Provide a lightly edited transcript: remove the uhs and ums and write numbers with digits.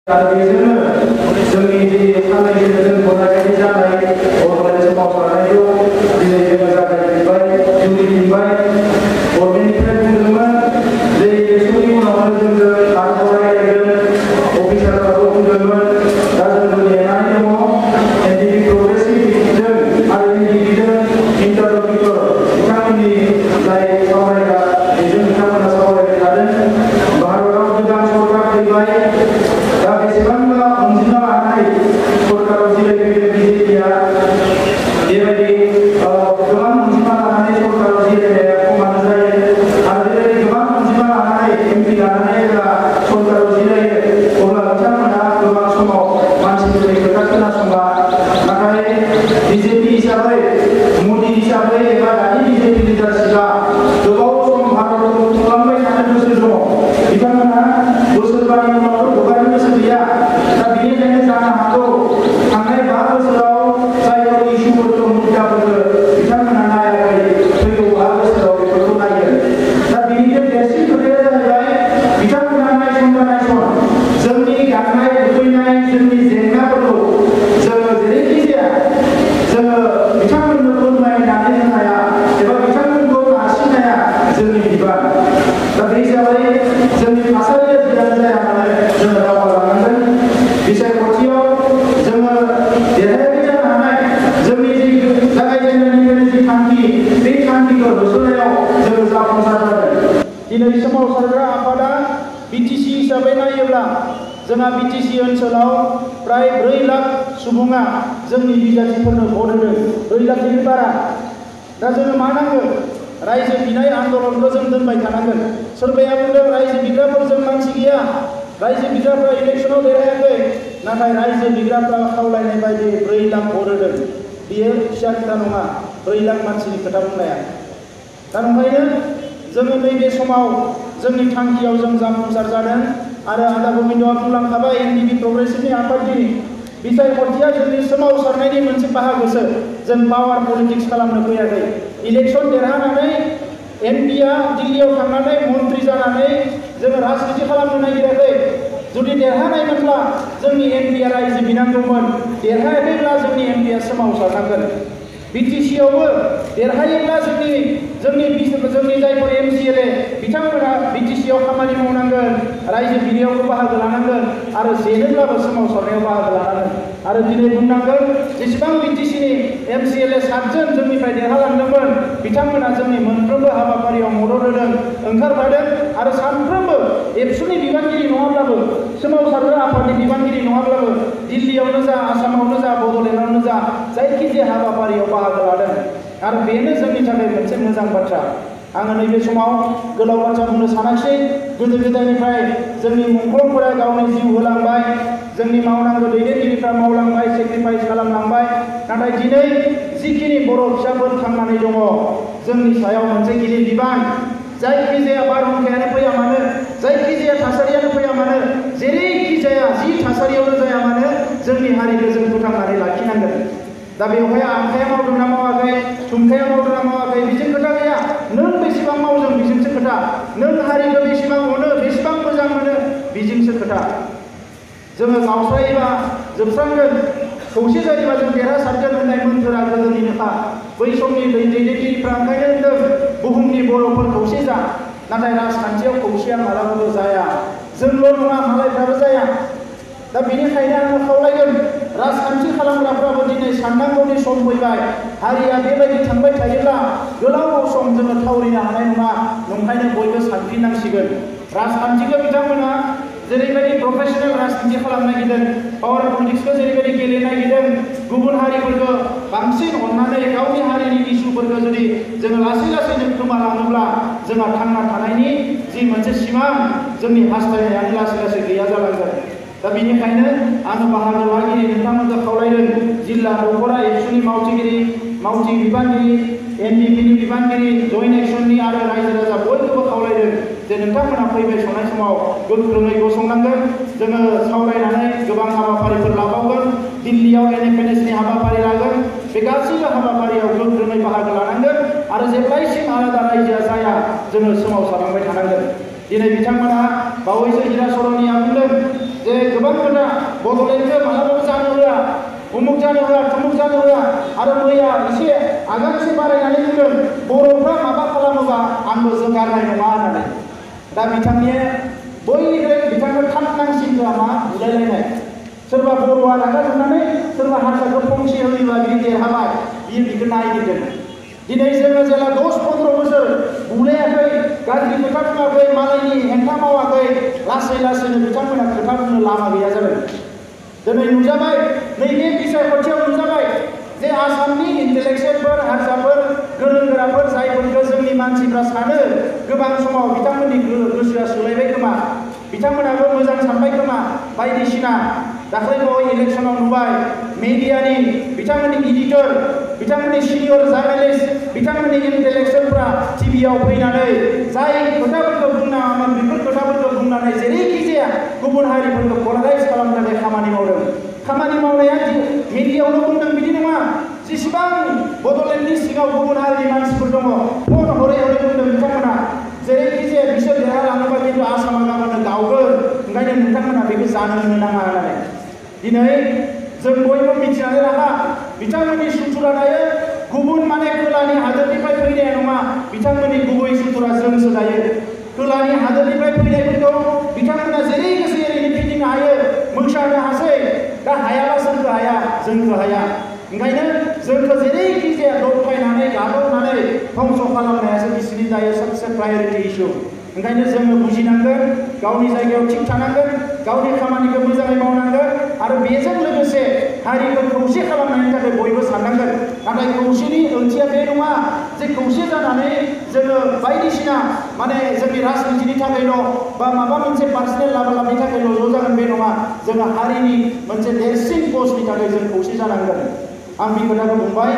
आरो बेजोंनो जोंनि जि खामानि गेजेरजों गनायथि जानाय बड'लेण्ड सोमावसारनायखौ दिनै जोङो जागायजेनबाय जुरिजेनबाय। गभर्नमेन्टनिफ्राय बुंदोंमोन जे इलेक्सननि उनावनो जोंजों आरोबाव रायज्लायगोन, अफिसारफ्राबो बुंदोंमोन। दा जोंबो नेनानै दङ। एनडिपि प्रग्रेसिभ बिजों आरो एनडिपिजों इन्टारल'किटर बिथांमोननि जाय सावरायग्रा बेजों बिथांमोना सावरायबाय थादों। भारतआव गोदान सरकार फैबाय। दा बेसेबांबा अनजिमा लानाय सरकाराव जिरायफैदों बिजेपिआ, बेबायदि गोबां अनजिमा लानानै सरकाराव जिरायनाया खमानो जायो। आरो बेबायदि गोबां अनजिमा लानानै एमपि लानानै जेब्ला सरकाराव जिरायो अब्ला बिथांमोना गोबां समाव मानसिफोरनि खोथा खोनासङा। नाथाय बिजेपि हिसाबै, मदि हिसाबै एबा दानि बिजेपि लिडारशिपआ गोबाव सम भारतखौ खुंलांबाय थानो गोसो दङ। बिथांमोना बोसोरबानि उनावथ' हगारनो गोसो गैया। दा बेनिखायनो जानो हागौ थांनाय 5 बोसोराव जायफोर इस्युफोरखौ मुद्दाफोरखौ बिथांमोना नायाखै, फैगौ 5 बोसोराव बेफोरखौ नायगोन। दा बेनिफ्राय देरसिन खोथाया जाहैबाय बिथांमोना नायसन जोंनि गांनाय उखैनाय जोंनि जेंनाफोरखौ जोङो जेरैखि जाया जोङो बिथांमोननो फोरमायनानै होनो हाया एबा बिथांमोनखौ नारसिननाया जोंनि बिबान। दा बे हिसाबै जोंनि थासारिया जियानो जाया मानो जोङो दावगालांनांगोन। बिसायख'थियाव जोङो देरहायाखै जानो हानाय जोंनि जि जागायजेननायनिफ्रायनो जि थांखि, बे थांखिखौ होसोनायाव जोङो जाफुंसार जादों। दिनै सोमावसारग्रा आफादा बिटिसि हिसाबै नायोब्ला जोंहा बिटिसि ओनसोलाव प्राय 4 लाख सुबुङा जोंनि बिजाथिफोरनो भट होदों, 4 लाखनि बारा। दा जोङो मा नांगौ? रायजो बिनाय आन्दलनखौ जों दोनबाय थानांगोन। सोरबाया बुंदों रायजो बिग्राफोरजों मानसि गैया, रायजो बिग्राफ्रा इलेक्सनाव देरहायाखै। नाथाय रायजो बिग्राफ्रा खावलायनाय बायदि 4 लाख भट होदों। बियो फिसा खोथा नङा, 4 लाख मानसिनि खोथा बुंनाया। दा ओंखायनो जोङो नैबे समाव जोंनि थांखियाव जों जाफुंसार जादों। आरो आदा गबिन्दआ बुंलांखाबाय एनडिपि प्रग्रेसिभनि आफादगिरि, बिसायख'थिया जोंनि सोमावसारनायनि मोनसे बाहागोसो। जों पावार पलिटिक्स खालामनो फैयाखै। इलेक्सन देरहानानै एमपिआ दिल्लीयाव थांनानै मन्त्रि जानानै जोङो राजनिति खालामनो नागिराखै। जुदि देरहानायमोनब्ला जोंनि एमपिआ रायजो बिनांगौमोन, देरहायाखैब्ला जोंनि एमपिआ सोमावसारनांगोन। बिटिसिआवबो देरहायोब्ला जोंनि जायफोर एमसिएलए बिथांमोना बिटिसिआव खामानि मावनांगोन, रायजो बिनायावबो बाहागो लानांगोन आरो जेनोब्लाबो सोमावसारनायाव बाहागो लानांगोन। आरो दिनै बुंनांगोन जेसेबां बिटिसिनि एमसिएलए 7 जन जोंनिफ्राय देरहालांदोंमोन, बिथांमोना जोंनि मोनफ्रोमबो हाबाफारियाव मदद होदों, ओंखारफादों। आरो सानफ्रोमबो एबसुनि बिबानगिरि नङाब्लाबो, सोमावसारग्रा आफादनि बिबानगिरि नङाब्लाबो दिल्लीयावनो जा, आसामावनो जा, बड'लेण्डआवनो जा, जायखिजाया हाबाफारियाव बाहागो लादों। आरो बेनो जोंनि थाखाय मोनसे मोजां बाथ्रा। आङो नैबे समाव गोलाव बाथ्रा बुंनो सानाखिसै। गोदो गोदायनिफ्राय जोंनि मुंख्लंफोरा गावनि जिउ होलांबाय, जोंनि मावनांगौ दैदेनगिरिफ्रा मावलांबाय, सेक्रिफाइस खालामलांबाय। नाथाय दिनै जिखिनि बर' फिसाफोर थांनानै दङ, जोंनि सायाव मोनसे गिलिर बिबान। जायखिजाया बारहुंखायानो फैया मानो, जायखिजाया थासारियानो फैया मानो, जेरैखि जाया जि थासारियावनो जाया मानो, जोंनि हारिखौ जों फोथांनानै लाखिनांगोन। दा बेवहाय आखाया मावदों ना मावाखै, थुमखाया मावदों ना मावाखै, बेजों खोथा गैया। नों बेसेबां मावदों बेजोंसो खोथा। नों हारिखौ बेसेबां अनो, बेसेबां मोजां मोनो, बेजोंसो खोथा। जोङो गावस्रायोबा जोबस्रांगोन, खौसे जायोबा जों देरहासारगोन होननाय मोन्थोरा गोदोनिनोखा। बै समनि दैदेनगिरिफ्रा ओंखायनो होनदों बुहुमनि बर'फोर खौसे जा। नाथाय राजखान्थियाव खौसेया मालाबाबो जाया। जोंल' नङा, मालायफ्राबो जाया। दा बेनिखायनो आङो खावलायगोन राजखान्थि खालामग्राफ्राबो दिनै साननांगौनि सम फैबाय। हारिया बेबायदि थांबाय थायोब्ला गोलाव सम जोङो थावरिनो हानाय नङा। ओंखायनो बयबो सानफिननांसिगोन। राजखान्थिखौ बिथांमोना जेरैबायदि प्रफेसनेल राजनिति खालामनो नागिरदों, पावार पलिटिक्सखौ जेरैबायदि गेलेनो नागिरदों, गुबुन हारिफोरखौ बांसिन अननानै गावनि हारिनि इस्युफोरखौ जुदि जोङो लासै लासैनो खोमालाङोब्ला जोंहा थांना थानायनि जि मोनसे सिमां, जोंनि हास्थायनायानो लासै लासै गैया जालांगोन। दा बेनिखायनो आङो बाहागो लागिरि नोंथांमोनखौ खावलायदों, जिल्ला दखरा एबसुनि मावथि बिबानगिरि, एनडिपिनि बिबानगिरि, जयेन्ट एक्सननि आरो रायजो राजा बयखौबो खावलायदों जे नोंथांमोना फैबाय थानाय समाव गोख्रोङै गसंनांगोन। जोङो सावरायनानै गोबां हाबाफारिफोर लाबावगोन। दिल्लीयाव एनएफएनएसनि हाबाफारि लागोन। बे गासैबो हाबाफारियाव गोख्रोङै बाहागो लानांगोन आरो जेब्लायसिम आलादा रायजोआ जाया जोङो सोमावसारलांबाय थानांगोन। दिनै बिथांमोना बावैसो हिरा सर'निया बुंदों जे गोबां खोथा बड'लेण्डखौ मालाबाबो जानो होआ, उमुक जानो होआ, थुमुक जानो होआ आरो मैया एसे आगानसे बारायनानै बुंदों बर'फ्रा माबा खालामोबा आंबो जों गारनाय नङा होननानै। दा बिथांनि बयनिख्रुइ बिथांखौ थाब नांसिनग्रा मा बुलायलायनाय, सोरबा बर'आ रागा जोंनानै सोरबा हारसाखौ फंसे होयोबा बियो देरहाबाय, बियो बिखौ नायगिरगोन। दिनै जोङो जेला 10-15 बोसोर बुलायाखै, गाज्रि खोथा बुङाखै, मालायनि हेंथा मावाखै, लासै लासैनो बिथांमोना खोथा बुंनो लामा गैया जाबाय। दिनै नुजाबाय, नैबे बिसायख'थियाव नुजाबाय जे आसामनि इन्टेलेक्सुयेलफोर, हारसाफोर, गोरों गोराफोर जायफोरखौ जोंनि मानसिफ्रा सानो गोबां समाव बिथांमोननि गोसोआ सोलायबाय खोमा, बिथांमोनाबो मोजां सानबाय खोमा बायदिसिना। दाख्लैबावै इलेक्सनाव नुबाय मिडियानि बिथांमोननि इडिटर, बिथांमोननि सिनियर जार्नालिस्ट, बिथांमोननि इन्टेलेक्सुयेलफ्रा टिभियाव फैनानै जाय खोथाफोरखौ बुंनाङामोन बेफोर खोथाफोरखौ बुंनानै जेरैखि जाया गुबुन हारिफोरखौ पलाराइज खालामनो थाखाय खामानि मावदों। खामानि मावनाया मिडियायावल' बुंदों बिदि नङा, जेसेबां बड'लेण्डनि सिङाव गुबुन हारिनि मानसिफोर दङ फन हरै हरै बुंदों बिथांमोना जेरैखि जाया बिसोर देरहालाङोबा खिन्थु आसामा गाबोननो गावगोन, ओंखायनो नोंथांमोना बेखौ जानो होनो नाङा होननानै। दिनै जों बयबो मिथिनानै लाखा, बिथांमोननि सुथुरा दायो गुबुन माने खोलानि हादोरनिफ्राय फैनाय नङा, बिथांमोननि गुबै सुथुरा जोंसो दायो। खोलानि हादोरनिफ्राय फैनायफोरखौ बिथांमोना जेरै गोसो एरैनो फिदिंनो हायो, मोसानो हासै, दा हायाबा सोरखौ हाया, जोंखौ हाया। ओंखायनो जोंखौ जेरैखि जाया दबथायनानै गादबनानै धंस' खालामनायासो बिसोरनि दायो सबसे प्रायरिटि इस्यु। ओंखायनो जोङो बुजिनांगोन, गावनि जायगायाव थिग थानांगोन, गावनि खामानिखौ मोजाङै मावनांगोन आरो बेजों लोगोसे हारिखौ खौसे खालामनायनि थाखाय बयबो साननांगोन। नाथाय खौसेनि ओंथिया बे नङा जे खौसे जानानै जोङो बायदिसिना माने जोंनि राजनितिनि थाखायल' बा माबा मोनसे पार्सनेल लाबनि थाखायल' ज' जागोन बे नङा, जोङो हारिनि मोनसे देरसिन कजनि थाखाय जों खौसे जानांगोन। आं बे खोथाखौ बुंबाय।